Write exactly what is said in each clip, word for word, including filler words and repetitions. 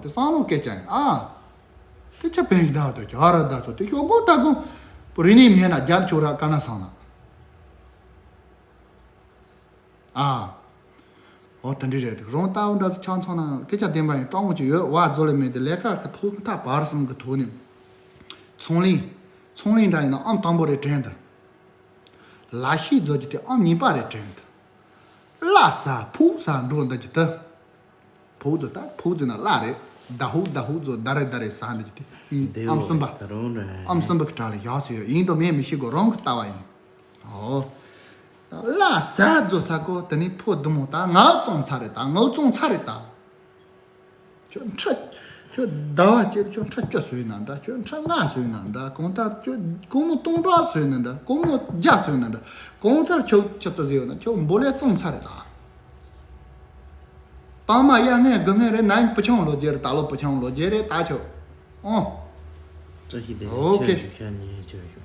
དེ་བསམ་བློ་སྐད་ཆ་ཡིན་ཨ། དེ་ཆ་བན་ཞིག་ད་དོ་ཇ་ར་ད་ཚོ་དེ་ཤོག་གོ་ད་གོ་པོ་རི་ནི་མེད་ན་རྒྱབ་ཆོག་ར་ཀ་ན་སང་ན། ཨ། འོ་དེ་འདྲ་རེད། རང་ལྟ་བུ་འདྲ་ཚོ་ཆང་ཚོང་ན་སྐད་ཆ་བདེན་པ་ཡིན། སྤྲང་བོ་ཅིག་ཡོད་བ་རྫོ་ལེ་མེད་དེ་ལས་ཀ་གི་ཐོག་མཐའ་བར་གསུམ་གི་ཐོག་ནས་ཚོང་ལས་ཚོང་ལས་འདྲ་ཡིན་ན་ཨང་དང་པོ་རེད་དྲན་དུ། ལ་ཤས་རྫོ་གི་དེ་ཨང་གཉིས་པ་རེད་དྲན་དུ། བླ་ས་ཕུག་ས་འགྲོ་འདི་གི་དུ། ཕུག་དུ་ད་ཕུག་ཟེར་ན་བླ་རེད། ད་ཧུག་ད་ཧུག་ཚོ་ད་རེ་ད་རེ་ས་འདི་གི་དེ་ཨང་གསུམ་པ། ཨང་གསུམ་པ་གི་གྲས་ལ་བཞག་སྲོལ་ཡོད་ཡིན་དོ་མེད་མི་ཤེས་གོ་རང་གི་ལྟ་བ་ཡིན། ཨོ། བླ་ས་རྫོ་ཚ་གོ་དེ་ནི་ཕོ་བདུ་མོ་ད་ངའུ་བཙོང་ཚ་རེད་ད་ངའུ་བཙོང་ཚ་རེད་ད། ཁྱོད་ཁྲ། ཁྱོད་ཟླ་བ་གཅིག་ཁྱོད་ཁྲ་བཅུ་བཟོས་ན་འདྲ། ཁྱོད་ཁྲ་ལྔ་བཟོས་ན་འདྲ། གང་ལྟར་ཁྱོད་སྒོར་མོ་སྟོང་ཕྲག་བཟོས་ན་འདྲ། སྒོར་མོ་བརྒྱ་བཟོས་ན་འདྲ། གང་ལྟར་ཁྱོད་ཆུ་ཚོད་ཟིག་ཡོད་ན་ཁྱོད་འབོ་ལས་བཙོང་ཚར་རེད་ད། དང་མ་ཡ་ངན་དགུ་ངན་རེད་ན་ཡིན་བུ་ཆུང་ལོ་རྒྱུ་རེད། ད་ལོ་བུ་ཆུང་ལོ་རྒྱུ་རེད་ད་ཁྱོད། ཨོ། བཀྲ་ཤིས་བདེ་ལེགས། ཨོ་ཁེ། ཁྱོད་ཞིག་ཤ་ཉེ་ཁྱོད་ཞིག་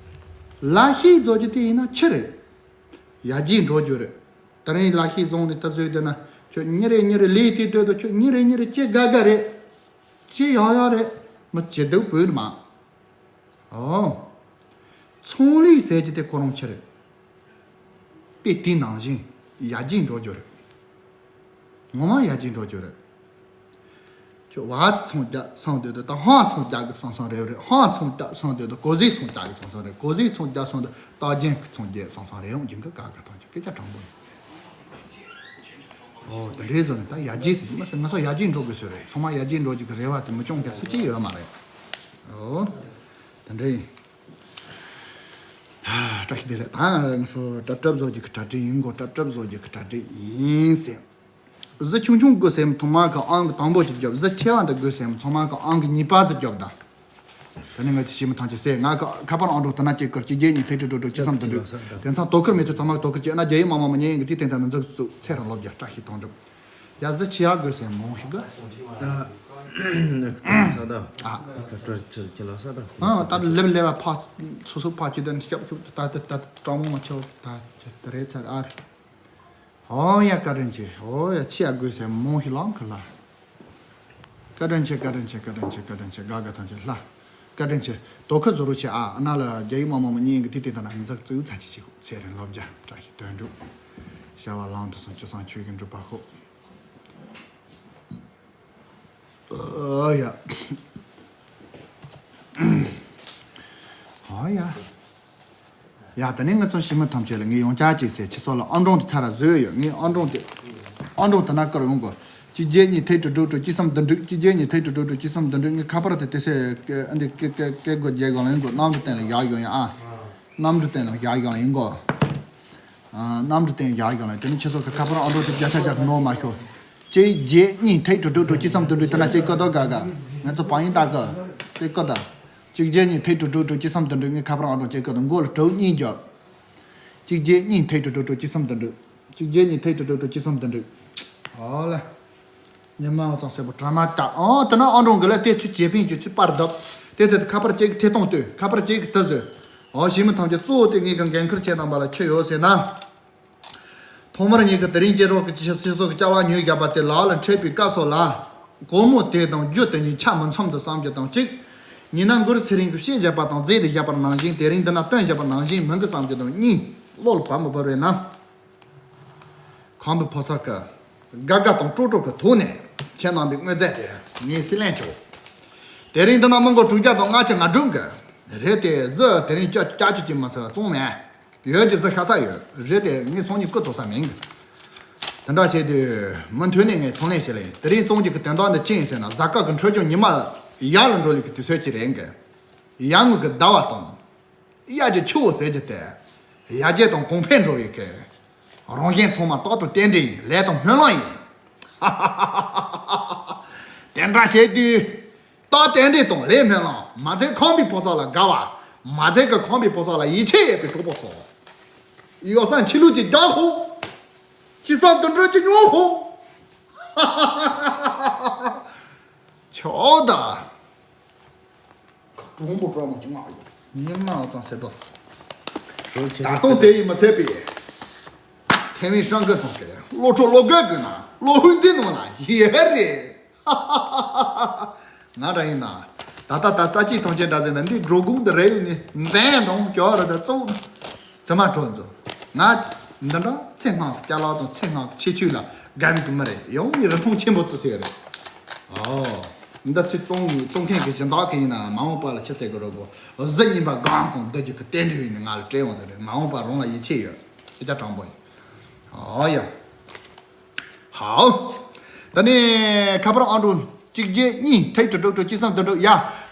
ལ་ཤས་རྫོ་རྒྱུ་དེ་ཡིན་ན་ཆི་རེད། ཡར་རྒྱས་འགྲོ་རྒྱུ་རེད། ད་རིང་ལ་ཤས་བཟུང་ནས་ད་བཟོས་བསྡད་ན་ཁྱོད་ཉིན་རེ་ཉིན་རེ་ལས་དེ་སྡོད་དུ་ཁྱོད་ཉིན་རེ་ཉིན་རེ་ཅི་དགའ་དགའ་རེད། ཅི་ཡག་ཡག་རེད། མི་ཇེ་སྡུག་བུད་མ། ཨོ། ཚོང་ལས་ཟེར་གྱི་དེ་ཁོ་རང་ཆི་རེད། དཔེ་དེ་ནང་བཞིན་ཡར་རྒྱས་འགྲོ་རྒྱུ་རེད། ངོ་མ་ཡར་རྒྱས་འགྲོ་རྒྱུ་རེད། ཁྱོད་བ་ཚོང་རྒྱག་སོང་དུས་དུ་ད་ཧང་ཚོང་རྒྱག་གི་སོང་སོང་རེད་རེད། ཧང་ཚོང་རྒྱག་སོང་དུས་དུ་གོ་ཟི་ཚོང་རྒྱག་གི་སོང་སོང་རེད། གོ་ཟི་ཚོང་རྒྱག་སོང་དུ་རྟགས་རྒྱན་གི་ཚོང་རྒྱག་སོང་སོང་རེད། ཡོང་རྒྱུན་གི་ག་ག་ཐོང་ཆུ་སྐད་ཆ་དྲང་པོ་ཡིན། ཨོ་དེ་འདྲའི་བཟོ་ནས་ད་ཡར་རྒྱས་ཟེར་གྱི་མ་ཟད་ང་ཚོ་ཡར་རྒྱས་འགྲོ་དགོས་ཟེར་རེད། ཚང་མ་ཡར་རྒྱས་འགྲོ་རྒྱུ་གི་རེ་བ་དེ་མི་སྐྱོང་མཁན་སུ་གཅིག་ཡོད་མ་རེད། ཨོ་དེ་འདྲ་ཡིན། བཀྲ་ཤིས་བདེ་ལེགས། ད་ང་ཚོ་གྲབ་གྲབ་བཟོ་རྒྱུ་གི་གྲ་སྒྲིག་ཡིན་གོ་གྲབ་གྲབ་བཟོ་རྒྱུ་གི་གྲ་སྒྲིག་ཡིན་ཟེར། གཟི་ཆུང་ཆུང་དགོས་སེམས་ཐོག་མ་གི་ཨང་གི་དང་པོ་ཅིག་རྒྱོབ། གཟི་ཆེ་བ་འདི་དགོས་སེམས་ཚང་མ་གི་ཨང་གི་གཉིས་པ་ཟིག་རྒྱོབ་ད། དེ་ནས་ང་ཚོ་ཞི་མི་ཐང་ཆེ་སེ་ང་གི་ཁ་པར་ཨང་གྲངས་དེ་ན་གཅིག་བསྐུར་གཅིག་བརྒྱད་གཉིས་ཐིག་དྲུག་དྲུག་དྲུག་གཅིག་གསུམ་དུ་འདུག་དེ་ཚང་དོ་ཁུར་མེད་ཚེ་ཚང་མ་དོ་ཁུར་བྱས་ན་རྒྱ་ཡིག་མ་མང་མ་ཉན་ཡིན་གི་དེ་ཐེངས་ཐེངས་ན་འཛུགས་བཙུགས་ཚེ་རང་ལོ་བརྒྱ་བཀྲ་ཤིས་དོན་འགྲུབ། ཡ་གཟི་ཆེ་ཡག་དགོས་སེམས་མང་ཞིག་གི། ད་ས་ད་ཨ་ད་ཀ་ཀྲ་ཅི་ལ་ས་ད་ཨ་ད་ལེབ་ལེབ་བ་ཕ་སོ་སོ་ཕ་ཅི་དོན་ཤབ་ཤུབ་ད་ད་ད་དྲང་མོ་མ་ཆེ་བ་ད་ད་རེད་ཚར་ཨ་རེད། ཨོ་ཡ་བཀའ་དྲིན་ཆེ། ཨོ་ཡ་ཆེ་ཡ་དགོས་སེམས་མང་ཞིག་ལང་གི་ལ། བཀའ་དྲིན་ཆེ་བཀའ་དྲིན་ཆེ་བཀའ་དྲིན་ཆེ་བཀའ་དྲིན་ཆེ་དགའ་དགའ་ཐང་ཆེ་ལ། བཀའ་དྲིན་ཆེ། དོ་ཁུར་བཟོ་རོགས་བྱེད་ཨ། ཨ་ན་ལ་རྒྱ་ཡིག་མ་མང་མོ་གཉིས་ཀྱི་དེ་དེ་ད་ན་འཛག་བཙུགས་ཚ་ཆེ་ཆེ་ཚེ་རིང་ལོ་བརྒྱ་བཀྲ་ཤིས་དོན་འགྲུབ། བྱ་བ་ལང་དུ་སོང་ཅི་སང་ཆོས་ཀྱི་འགྲུབ་པ་ཤོག་ཨོ་ཡ། ཨོ་ཡ། ཡ་ད་ནི་ང་ཚོ་ཞི་མི་ཐམས་ཅད་ལ་ངས་ཡོང་ཆ་ཅིག་ཟེར་ཁྱེད་ཚོ་ལ་ཨང་གྲངས་དེ་ཚར་ར་བཟོས་ཡོད། ངས་ཨང་གྲངས་དེ་ཨང་གྲངས་དེ་ན་བསྐུར་ཡོང་གོ་གཅིག་བརྒྱད་གཉིས་ཐིག་དྲུག་དྲུག་དྲུག་གཅིག་གསུམ་བདུན་དྲུག་གཅིག་བརྒྱད་གཉིས་ཐིག་དྲུག་དྲུག་གཅིག་གསུམ་བདུན་དྲུག་ངས་ཁ་པར་དེ་དེ་སེ་ཨ་འདི་ཀེ་ཀེ་ཀེ་དགོས་རྒྱལ་གང་ལ་ཡིན་གོ་གནམ་གྲུ་སྟེང་ལ་བཞག་ཡོང་ཡ་ཨ། གནམ་གྲུ་སྟེང་ལ་བཞག་ཡོང་ལ་ཡིན་གོ་གནམ་གྲུ་སྟེང་བཞག་ཡོང་ལ་ཡིན། དེ་ནི་ཁྱེད་ཚོ་གི་ཁ་པར་ཨང་གྲངས་དེ་བརྒྱ་ཆ་བརྒྱ་ནོར་མ་ཤོར། གཅིག་བརྒྱད་གཉིས་ཐིག་དྲུག་དྲུག་དྲུག་གཅིག་གསུམ་བདུན་དྲུག་དེ་ན་གཅིག་བཀོད་དོ་དགའ་དགའ། ང་ཚོ་བང་ཡིན་ད་གི་གཅིག་བཀོད་དོ། གཅིག་བརྒྱད་གཉིས་ཐིག་དྲུག་དྲུག་དྲུག་གཅིག་གསུམ་བདུན་དྲུག་ངའི་ཁ་པར་ཨང་གྲངས་གཅིག་བཀོད་དོ་མགོ་ལ་དྲུག་གཉིས་རྒྱབ། གཅིག་བརྒྱད་གཉིས་ཐིག་དྲུག་དྲུག་དྲུག་གཅིག་གསུམ་བདུན་དྲུག་གཅིག་བརྒྱད་གཉིས་ཐིག་དྲུག་དྲུག་དྲུག་གཅིག་གསུམ་བདུན་དྲུག་ཨོ་ལེ། ཉི་མ་འོ་ཙང་སེར་པོ་གྲ་མ་བཏགས་ཨོ་དེ་ན་ཨང་གྲངས་གི་ལ་དེ་ཚུལ་བྱེད་ཕན་གྱི་ཚུལ་པར་བརྡབ། དེ་ཚེ་ཁ་པར་གཅིག་གི་ཐད་གཏོང་ལྟོས་ཁ་པར་གཅིག་གི་དུ་བཟོས། ཨོ་ཞི་མི་ཐམས་ཅད་གཙོ་བོ་དེ་ངེད་ཀྱི་འགན་ཁུར་བྱེད་དང་པ་ལ་ཁྱོད་ཡོད་ཟེར་ན། ཐོག་མར་ངེད་ཀྱི་དེ་རིང་རྒྱལ་རོགས་ཀྱི་སྤྱི་ཚོགས་ཀྱི་ཅ་ལག་ཉོས་བཞག་པ་དེ་ལག་ལ་འཕྲད་པའི་སྐབས་སོགས་ལ། སྒོར་མོ་དེ་དང་རྒྱུ་དེ་གཉིས་ཆ་མི་འཚམ་དུ་བསམ་རྒྱུ་དང་གཅིག་ཉིན་ན་མགུར་ཚེ་རིང་གིས་བཤད་བཞག་པ་དང་མཛད་དེ་བཞག་པ་ནང་བཞིན་དེ་རིང་འདི་ན་སྟོན་བཞག་པ་ནང་བཞིན་མིན་གི་བསམ་རྒྱུ་དང་གཉིས་བློ་ལ་བབ་མི་བབ་རེད་ན། ཁམས་པའི་ཕོ་གསར་གྱིས་དགའ་དགའ་དང་སྤྲོ་སྤྲོ་གི་ཐོག་ནས་ཁྱེད་རྣམ་པའི་དངོས་རྫས་དེ་ངས་སྲིད་ལེན་ཆོག་དེ་རིང་འདི་ན་མི་མགོ་དྲུག་བརྒྱ་དང་ལྔ་བཅུ་ང་དྲུག་གི་རེད་དེ་གཟི་དེ་རིང་ཀྱ་ཀྱ་ཀྱུ་ཀྱི་མ་ཚད་བཙོང་མེད། ཡོད་ཀྱི་གཟི་ཤ་ཚ་ཡོད་རེད་དེ་ངས་སང་ཉིན་རྐུ་ཐུབ་ས་མིན་གི་དེ་འདྲ་བྱས་དུས་མུ་མཐུད་ནས་ངས་ཚོང་ལས་བྱེད་ལེ་དེ་རིང་བཙོང་རྒྱུ་གི་དོན་དག་འདི་ཅི་ཡིན་ཟེར་ན་གཟའ་སྐར་གི་འཕྲོད་སྦྱོར་ཉི་མ་ཡར་ལ་འགྲོ་ལུགས་ཀྱི་དུས་ཚོད་ཅིག་རེད་གི་ཡར་ངོས་ཀྱི་ཟླ་བ་དང་། གཡའ་གི་ཆུ་བོ་ཟེར་གྱི་དེ། ཡར་རྒྱས་དང་གོང་འཕེལ་འགྲོ་བའི་སྐད། རང་གཞན་ཚང་མ་རྟག་ཏུ་རྟེན་འབྲེལ་ཡིན་ལས་དང་སྨོན་ལམ་ཡིན། དེ་འདྲ་བྱས་དུས། རྟག་རྟེན་འབྲེལ་དང་ལས་སྨོན་ལམ་མ་ཚད་ཁམས་པའི་ཕོ་གསར་ལ་དགའ་བ། མ་ཚད་ཀྱི་ཁམས་པའི་ཕོ་གསར་ལ་ཡིད་ཆེས་ཡོད་པའི་གྲོགས་པོ་ཚོ། ཡོ་བསྲང་ཆི་ལུགས་ཀྱི་རྒྱག་ཧོ། ཅི་བསམ་དུ་འགྲོ་ཅི་མྱོང་ཧོ། ཆོག་ད། གྲུང་པོ་གྲོགས་མོ་ཅི་མ་ཡོད། ཉི་མ་ཙང་ཟེར་དོ། ད་དུང་དེ་ཡིས་མི་ཚད་པའི། ཐེ་མི་ཧྲང་གི་ཚོང་སྐད་བློ་གྲོས་བློ་དགའ་དགོས་ན་བློ་ཧུན་འདི་ནང་ལ་ཡེ་རེད། ང་རང་ཡིན་ན། ད་ལྟ་ད་ས་སྐྱིད་ཐང་ཆེན་འདྲ་ཟེར་ན་འདི་འགྲོ་སྒོ་འདི་རེད་ཡོད་ནི་འཛེམ་དང་སྐྱོ་ར་ད་གཙོ་བོ་དེ་མ་འགྲོ་འཛོ། ང་འདི་འདྲ་ཚེ་སྔ་གི་ཅ་ལག་དང་ཚེ་སྔ་གི་ཁྱད་ཆོས་ལ་དགའ་ནི་གི་མི་རེད། ཡང་མི་རིན་ཐང་ཆེན་པོ་བརྩི་ས་རེད། ཨོ། འདི་ཚོ་བཙོང་བཙོང་མཁན་གི་སྦྱིན་བདག་གི་ཡིན་ན་མ་འོངས་པ་ལ་ཅི་ཟེར་གི་རེད་གོ། གཟི་རྙིང་པ་གང་གང་བསྡུ་རྒྱུ་གི་རྟེན་འབྲེལ་ཡིན་ནི་ང་ལ་སྤྲད་འོང་ཟེར་རེད། མ་འོངས་པ་རང་ལ་ཡིད་ཆེས་ཡོད། ཨེ་ཅག་དྲང་པོ་ཡིན། ཨོ་ཡ། ཧའོ། ད་ནི་ཁ་པར་ཨང་གྲངས་གཅིག་བརྒྱད་གཉིས་ཐིག་དྲུག་དྲུག་དྲུག་གཅིག་གསུམ་བདུན་དྲུག་ཡ།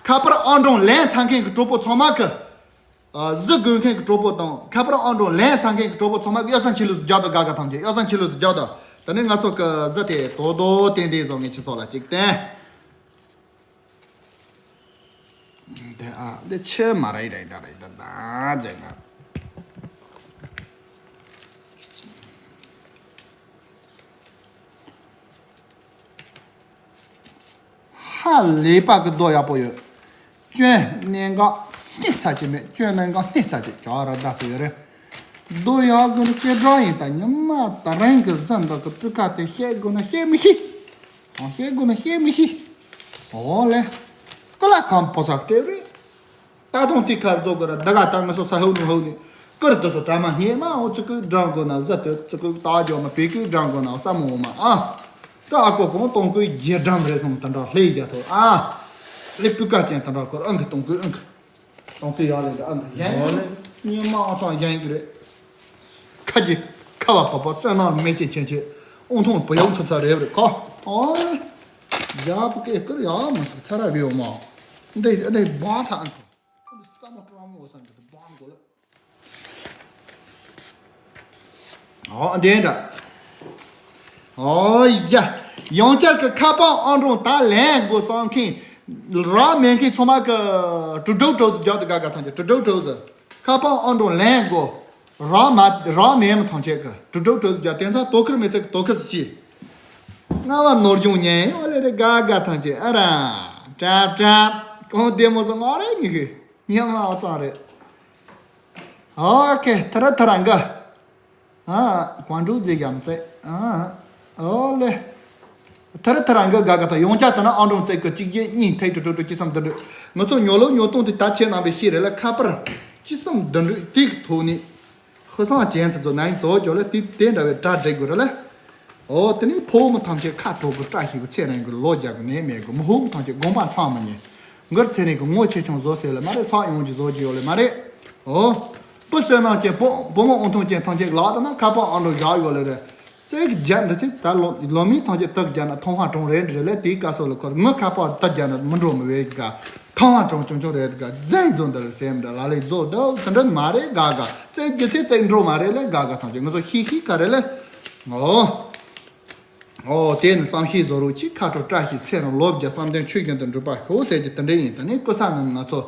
ཁ་པར་ཨང་གྲངས་ལེན་ཚར་མཁན་གྱི་གྲོགས་པོ་ཚང་མ་གི། ཨ། གཟི་དགོས་མཁན་གྱི་གྲོགས་པོ་དང་ཁ་པར་ཨང་གྲངས་ལེན་ཚར་མཁན་གྱི་གྲོགས་པོ་ཚང་མ་གི་ཡ་སང་ཁྱི་ལུ་ཟི་རྒྱག་དང་དགའ་དགའ་ཐམས་ཅད་ཡ་སང་ཁྱི་ལུ་ཟི་རྒྱག་དང་། ད་ནི་ང་ཚོ་གི་གཟི་དེ་དོ་དོ་ཏན་ཏན་བཟོ་ངེས་ཁྱི་ཚོ་ལ་གཅིག་བསྟན། དེ་ཨ་དེ་ཆེ་མ་རེད་རེད་ད་རེད་ད་ད་ཟེར་ན། ཧ་ལས་པ་གི་རྡོ་ཡག་པོ་ཡོད། སྐྱོན་གནད་འགག་སྣེ་ཚ་ཅིག་མེད། སྐྱོན་གནད་འགག་སྣེ་ཚ་ཅིག་ཅོག་ར་བདག་སུ་ཡོད་རེད། རྡོ་ཡག་གི་རུ་སྐྱེ་འགྲོ་ཡིན་ད་ཉི་མ་ད་རང་གི་གཟི་འདི་གི་སྤུས་ཀ་དེ་བཤད་དགོས་ན་བཤད་མི་ཤེས། ཨང་བཤད་དགོས་ན་བཤད་མི་ཤེས། ཨོ་ལེ། ཀུ་ལ་ཁམ་ཕོ་ས་སྤྲེའུ་རེད། ད་དུང་དེ་ཁར་རྫོགས་དགོས་ར་ད་ག་ད་ང་ཚོ་ས་ཧུ་ཧུ་ནི་ཀུར་དུ་སོ་དྲ་མ་སྙེ་མ་འོ་ཙི་ཀུ་འགྲང་དགོས་ན་ཟ་དུ་ཙི་ཀུ་ད་ཇོ་མ་པི་ཀུ་འགྲང་དགོས་ན་ས་མོ་མ་ཨ། ད་ཨ་ཀོ་གོང་སྟོང་ཀུའི་རྒྱལ་འགྲམ་རེད་སོང་ད་འདྲ་ལྷེ་རྒྱ་ཐོ་ཨ། ལེ་སྤུས་ཀ་ཅན་ད་འདྲ་ཁོར་ཨང་གི་སྟོང་ཀུའི་ཨང་གི། སྟོང་ཀུའི་ཡག་ལེ་འདྲ་ཨང་གི་གཞན་ཨོ་ལེ། སྙེ་མ་ཨ་ཚང་གཞན་གི་རེད། ཁ་ཅིག་ཁ་བ་བབས་པ་བསོད་ནམས་མེ་ལྕེ་ཆེན་ཆེ། ཨོང་ཐོང་བུ་ཡོང་ཚ་ཚ་རེད་རེད་ཁ། ཨོ་ལེ། རྒྱ་བུ་སྐད་ཀིར་ཡག་མ་སུ་ཚ་ར་བེའོ་མ། འདི་འདི་སྦང་ཚ་ཨང་གི། འདི་ས་མ་ཀྲོང་མོ་ས་འདི་སྦང་གོ་ལེ། ཨོ་འདི་འདྲ། ཨོ་ཡ། ཡང་བསྐྱར་གྱི་ཁ་པར་ཨང་གྲངས་ད་ལེན་དགོས་བསམ་མཁན། རག་མེད་མཁན་ཚང་མ་གི་དྲུག་དྲུག་དྲུག་ཟེར་རྒྱག་ཏུ་དགའ་དགའ་ཐམས་ཅད་དྲུག་དྲུག་དྲུག་ཟེར། ཁ་པར་ཨང་གྲངས་ལེན་དགོས། རག་མ་རག་མེད་མི་ཐམས་ཅད་གི་དྲུག་དྲུག་དྲུག་ཟེར་རྒྱག་དེ་ཚོ་དོ་ཁུར་མི་ཚེ་གི་དོ་ཁུར་སུ་ཤི། རྔ་བ་ནོར་གཞུང་ཉན་ཨོ་ལེ་རེ་དགའ་དགའ་ཐམས་ཅད་ཨ་ར། ཀྲབ་ཀྲབ། གང་བདེ་མོ་སོང་ང་རེ་ཉི་གི་ཉི་མ་ཨ་ཙང་རེད། ཨོ་ཁེ་ཐ་ར་ཐ་ར་འགའ། ཨ། ཀོང་ཀྲུག་རྫས་རྒྱ་མཚོ། ཨ། ཨོ་ལེ། ཐ་ར་ཐ་ར་འགའ་དགའ་དགའ་ཐ་ཡོང་ཆ་ཐ་ན་ཨང་གྲངས་བཙལ་གི་གཅིག་བརྒྱད་གཉིས་ཐིག་དྲུག་དྲུག་དྲུག་གཅིག་གསུམ་བདུན་དྲུག་ང་ཚོ་ཉོ་ལོ་ཉོ་སྟངས་དེ་ད་ཁྱེད་རྣམ་པས་ཤེས་རེད་ལ་ཁ་པར་གཅིག་གསུམ་བདུན་དྲུག་དེ་གི་ཐོག་ནས་ཧུ་སང་ཅན་ཚི་ཚོ་ནང་ཚོ་ཇོ་ལ་དེ་དེ་འདྲ་བའི་གྲ་སྒྲིག་དགོས་རེད་ལ། ཨོ་དེ་ནས་ཕོ་མོ་ཐམས་ཅད་ཁ་དྲོ་གི་བཀྲ་ཤིས་གི་ཚེ་རིང་གི་ལོ་རྒྱག་གི་ནད་མེད་གི་མི་ཧུ་མོ་ཐམས་ཅད་དགོངས་པ་ཚང་མ་ཉན། མགུར་ཚེ་རིང་གི་ངོ་ཆེ་ཆུང་བཟོ་ཟེར་ལ་མ་རེད། ཚགས་ཡོང་གི་བཟོ་གི་ཡོད་ལ་མ་རེད། ཨོ། བུ་བསོད་ནམས་ཅན་བུ་བུ་མོ་ཨོང་ཐོང་ཅན་ཐམས་ཅད་ལག་ཏུ་ན་ཁ་པར་ཨང་གྲངས་བཞག་ཡོད་ལེ་རེད། ཙེག་རྒྱ་འདི་ཚེ་ད་ལོ་ལོ་མི་ཐམས་ཅད་དུ་རྒྱ་ན་ཐོང་ཧ་གྲོང་རེད་འདྲི་ལེ་དེའི་སྐབས་སོགས་ལ་ཁོར་ངི་ཁ་པར་དུ་རྒྱ་ན་མི་འགྲོ་མི་བས་ག་ཐོང་ཧ་གྲོང་ཆུང་ཆུང་རེད་ག་རྫན་བཟོ་འདི་རེད་སེམས་འདྲ་ལ་ལེ་བཟོ་འདི་འདི་འདྲ་མ་རེད་ག་ག་ཙེག་རྒྱ་ཚེ་ཙེག་འགྲོ་མ་རེད་ལེ་ག་ག་ཐམས་ཅད་ང་ཚོ་ཤི་ཤི་ག་རེད་ལེ། ཨོ། ཨོ་དེ་ནི་བསམ་ཤེས་བཟོ་རོགས་གྱིས་ཁ་དྲོ་བཀྲ་ཤིས་ཚེ་རིང་ལོ་བརྒྱ་བསམ་དོན་ཆོས་བཞིན་དུ་འགྲུབ་པར་ཤོག་ཟེར་གྱི་དེ་འདྲ་ཡིན། ད་ནི་ཀུ་ས་ནི་ང་ཚོ་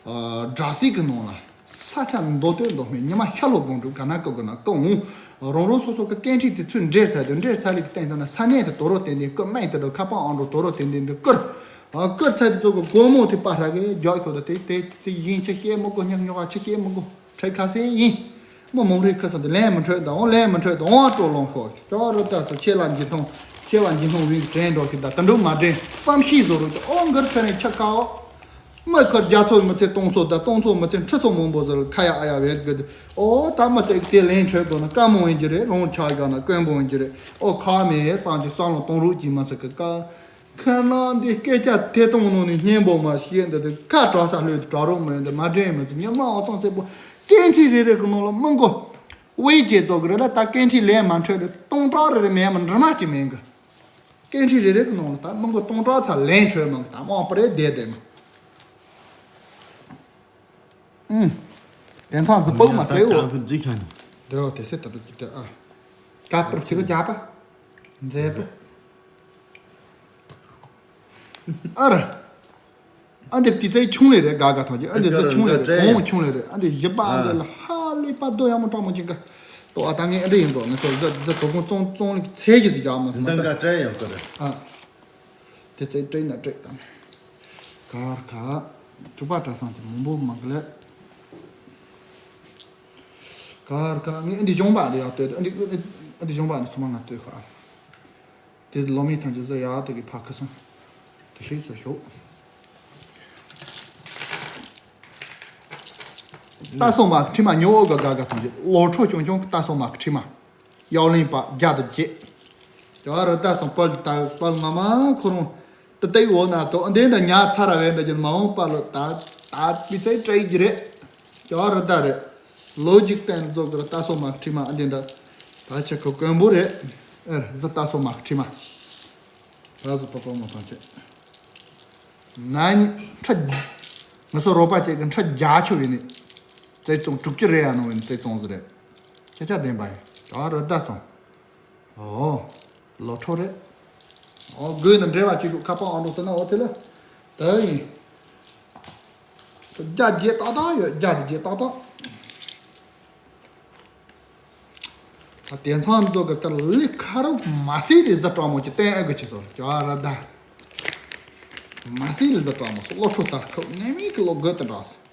ཨ་སྦྲག་སྲིད་ཀྱི་ནང་ལ་ས་ཆ་མདོ་སྟོད་མདོ་སྨད་ཉི་མ་ཤར་ལྷོ་དགོང་དྲོ་ག་ན་ཀུ་གུ་ན་ཀུ་འོང་། རང་རང་སོ་སོ་གི་སྐད་འཕྲིན་དེ་ཚོས་འབྲེལ་ཚར་དུས་འབྲེལ་ཚར་ལེ་གི་སྟེང་དུ་ན་ས་གནས་དེ་དོ་རོ་དེ་འདི་ཀུ་སྨད་དེ་འགྲོ་ཁ་པར་ཨང་འགྲོ་དོ་རོ་དེ་འདི་འདི་ཀུར། ཨ་ཀུར་ཚར་དུས་ཚོ་གི་སྒོར་མོ་དེ་པ་ཧྲ་གི་རྒྱག་ཤོག་ད་དེ་དེ་དེ་ཡིན་ཆ་ཤེས་མི་དགོས་ཉག་ཉོག་ཨ་ཆ་ཤེས་མི་དགོས། ཁྲེ་ཁ་སེ་ཡིན། མི་མང་རིགས་ཁ་སང་དེ་ལན་མི་འཕྲོད་དང་ལན་མི་འཕྲོད་དང་ཨོ་སྤྲོ་ལོང་ཤོག་ཅོག་རོ་ལྟ་ཚོ་ཆེ་ལ་འཇིགས་མཐོང་། ཆེ་བ་འཇིགས་མཐོང་བིན་དྲན་འགྲོ་གི་ད་དུད་འགྲོ་མ་དྲན་བསམ་ཤེས་བཟོ་རོགས་ཀྱི་ཨོ་མགར་ཚེ་རིང་ཆ་ཁ་ཨོ། མི་ཁར་རྒྱ་ཚོ་མི་ཚེ་སྟོང་ཚོ་ད་སྟོང་ཚོ་མི་ཚེ་ཁྲི་ཚོ་མང་པོ་ཟེར་ཁ་ཡ་ཨ་ཡ་བེད་གི་ཨོ་ད་མི་ཚེ་དེ་ལན་འཕྲོད་དགོས་ན་དཀའ་མོ་ཡིན་གྱི་རེད། རང་ཆགས་དགོས་ན་དཀོན་པོ་ཡིན་གྱི་རེད། ཨོ་ཁ་མེད་བསམ་གྱི་བསམ་བློ་གཏོང་རོགས་གྱིས་མ་ཚེ་གི་དཀའ། ཁ་ནང་འདི་སྐད་ཆ་ཐད་གཏོང་ནང་ནས་སྙན་པོ་མ་བཤད་འདི་དེ་ཁ་གྲག་ས་ལྷོད་དུ་གྲག་རོགས་མི་འདི་མ་དྲན་མི་ཚོ་ཉི་མ་ཨོ་ཚང་ཚེ་པོ་སྐད་འཕྲིན་རེ་རེ་གི་ནང་ལ་མི་མགོ་དབྱེ་འབྱེད་རྫོགས་གི་རེད་ལ། ད་སྐད་འཕྲིན་ལན་མ་འཕྲོད་དེ་སྟོང་ཕྲག་རེ་རེ་མེད་མ་འདྲི་མ་ཅི་མེད་གི། སྐད་འཕྲིན་རེ་རེ་གི་ནང་ལ་ད་མི་མགོ་སྟོང་ཕྲག་ཚ་ལན་འཕྲོད་མ་གི་ད་དམངས་པ་རེ་བསྡད་བསྡད་མ། ཨུམ། དེང་སང་གཟི་པོ་མ་བཙལ་འོ། ད་ཅང་ཁུ་འཇིག་ཁ་ནི། དེ་འོ་དེ་སེ་ད་དུ་ཅི་དེ་ཨ། དཀར་པོར་ཁྱི་གོ་རྒྱག་པ། མཛེས་པོ། ཨ་ར། ཨ་འདི་དེ་ཚེ་ཆུང་ལེ་རེད་དགའ་དགའ་ཐང་ཅིག་ཨ་འདི་ཚེ་ཆུང་ལེ་རེད་གོང་ཆུང་ལེ་རེད། ཨ་འདི་བཞི་པ་ཨ་འདི་ལ་ཧ་ལས་པ་རྡོ་ཡག་མོ་སྤྲང་མོ་ཅིག་ག་ཏོ་ཨ་ད་ངས་ཨ་འདི་ཡིན་དོ་ང་ཚོ་གཟི་གཟི་དོ་དགོང་བཙོང་བཙོང་ལེ་ཚེ་གི་ཟིག་ཡག་མོ་ཟིག་མ་འདི་ཚ་འགའ་སྤྲད་ཡོང་གི་རེད། ཨ། དེ་ཚེ་སྤྲད་ན་སྤྲད་དང་། གར་ག་དྲུག་པ་གྲྭ་ཚང་དེ་མང་པོ་མང་གི་ལས། གར་ག་ངས་ཨ་འདི་གཞུང་པ་འདི་ཡག་ལྟོས་ཨ་འདི་ཨ་འདི་གཞུང་པ་འདི་ཚང་མ་ང་ལྟོས་ཁ། དེ་ལོ་མི་ཐང་ཅི་ཟ་ཡག་ཏུ་གི་ཕ་ཁ་སོང་། ཤེས་སུ་ཞོག་རྟ་སོ་མ་ཁྲི་མ་ཉོ་འོ་ག་ག་ག་ཐོང་ཅེ་ལོ་ཁྲོ་ཆུང་ཆུང་རྟ་སོ་མ་ཁྲི་མ། གཡའོ་ལིང་པ་རྒྱ་དང་བཅས། ཇོ་རུ་ད་སོང་པལ་ད་པལ་ང་མ་ཁོ་རང་ཏི་ཏའི་འོ་ན་ཏོ་འདི་འདྲ་ཉ་ཚ་ར་བས་འདྲ་ཅན་མ་འོང་པ་ལོ་ད་ད་པི་ཚའི་བྲེག་གི་རེད། ཇོ་རུ་ད་རེད། ལོ་ཇིག་བསྟན་རྫོགས་གི་ར་ད་སོ་མ་ཁྲི་མ་འདི་འདྲ་ད་ཆ་ཁོ་དཀོན་པོ་རེད། ཨེ་ཟི་ད་སོ་མ་ཁྲི་མ། ད་ཟི་པ་པ་མོ་ཐང་ཆེ། ན་ནི་ཁྲ། ང་ཚོ་རོགས་པ་ཅིག་གི་ཁྲ་རྒྱ་ཆོ་བི་ནི། བཙས་བཙོང་དྲུག་ཅུ་རེ་ཡ་ནོ་བི་ནི་བཙས་བཙོང་ཟི་རེད། ཁྱེད་ཅག་བདེན་པ་ཡིན། ད་རུ་ད་སོང་། ཨོ། ལོ་ཁྲོ་རེད། ཨོ་དགོས་ན་འབྲེལ་བ་བཅུག་ཤོག་ཁ་པར་ཨང་གྲངས་དེ་ན་འོ་དེ་ལ། ད་ཡིན། རྒྱ་རྒྱས་ཏག་ཏག་ཡོད་རྒྱ་དེ་རྒྱས་ཏག་ཏག་ད་དེང་སང་ཚོ་གི་ལྟར་ལི་ཁ་རུ་མ་སི་རི་ཟ་གྲོགས་མོ་ཅི་བསྟན་ཨེ་གི་ཆི་སོ་ལ་ཅོ་ར་ད། མ་སི་རི་ཟ་གྲོགས་མོ་སོ་ལོ་ཁྲོ་ལྟར་ཁོ་ངའི་མིག་གི་ལོ་དགོད་དུ་འདྲ་སོ།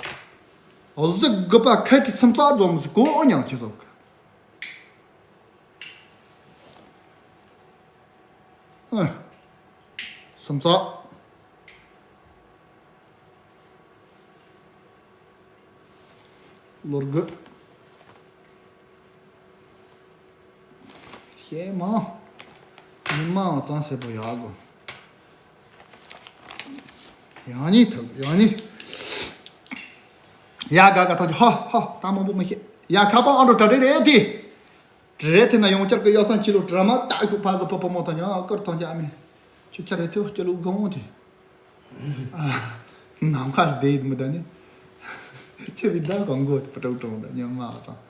འོ་ཟི་དགོད་པ་ཁ་ཁྲི་སུམ་ཚག་འཛོམས་སི་གོ་ཨོ་མྱང་ཆི་སོ་གི། ཨ། སུམ་ཚག་ལོར་དགོས། ཤེས་མ། ཉི་མ་བ་གཙང་སེ་པོ་ཡག་གོ། ཡང་ཉིད་ཐུབ་ཡང་ཉིད། ཡ་ག་ག་ཐག་ཧ་ཧ་ད་མང་པོ་མི་ཤེས། ཡ་ཁ་པར་ཨང་གྲངས་གྲ་སྒྲིག་རེད་དེ། རེད་དེ་ན་ཡོང་བསྐྱར་གི་གཡོ་སང་ཕྱི་ལོ་དྲ་མ་ད་ཁུ་ཕ་ཟ་ཕ་ཕ་མོ་ཐང་ཉ་ཀར་ཐང་ཅ་མི། ཁྱོད་ཁྱ་རེད་ཐོ་ཁྱོད་ལུག་གང་དེ། ནམ་མཁའ་བསྡད་མི་ད་ནི། ཁྱེད་བི་ད་གང་གོ་དེ་པ་ཀྲོག་ཀྲོག་ད་ཉམ་མ་ཙང་།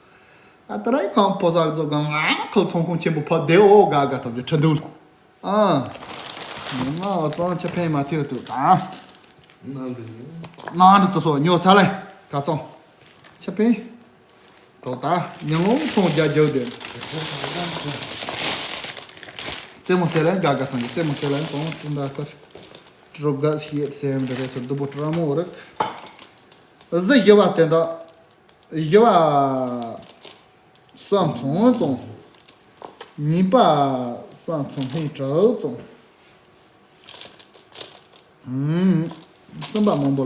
ད་ད་རེས་ཁང་ཕོ་གསར་ཚོ་གང་ང་ཁོ་ཚོང་ཁང་ཆེན་པོ་ཕ་བདེ་འོ་ག་ག་ཐོབ་ཀྱི་ཁྲི་འདུག་ཨ། ཉམ་མ་ཙང་ཁྱེད་ཕན་མ་ཐེག་ཐུག་ད། ནང་དུ་ཉོ། ནང་དུ་དུ་སོ་ཉོ་ཚ་ལེ་ག་ཙང་། ཁྱེད་ཕན། དོ་ད་ཉམ་ངོ་ཚོང་རྒྱ་རྒྱུ་དེ། རྩེད་མོ་སེ་ལེན་ག་ག་ཐང་གི་རྩེད་མོ་སེ་ལེན་གོང་ཙུན་ད་ཁར། ཀྲོ་ག་ཤིད་སེམས་འདི་རེད་ཟེར་སྡུག་པོ་ཀྲ་མོ་རིག་གཟི་ཞི་བ་དེ་འདྲ། ཞི་བ་ས་མཚོན་བཙོང་། ཉིས་པ་ས་མཚོན་ཧིང་གྲགས་བཙོང་། ཨུམ། གསུམ་པ་མང་པོ་ལ།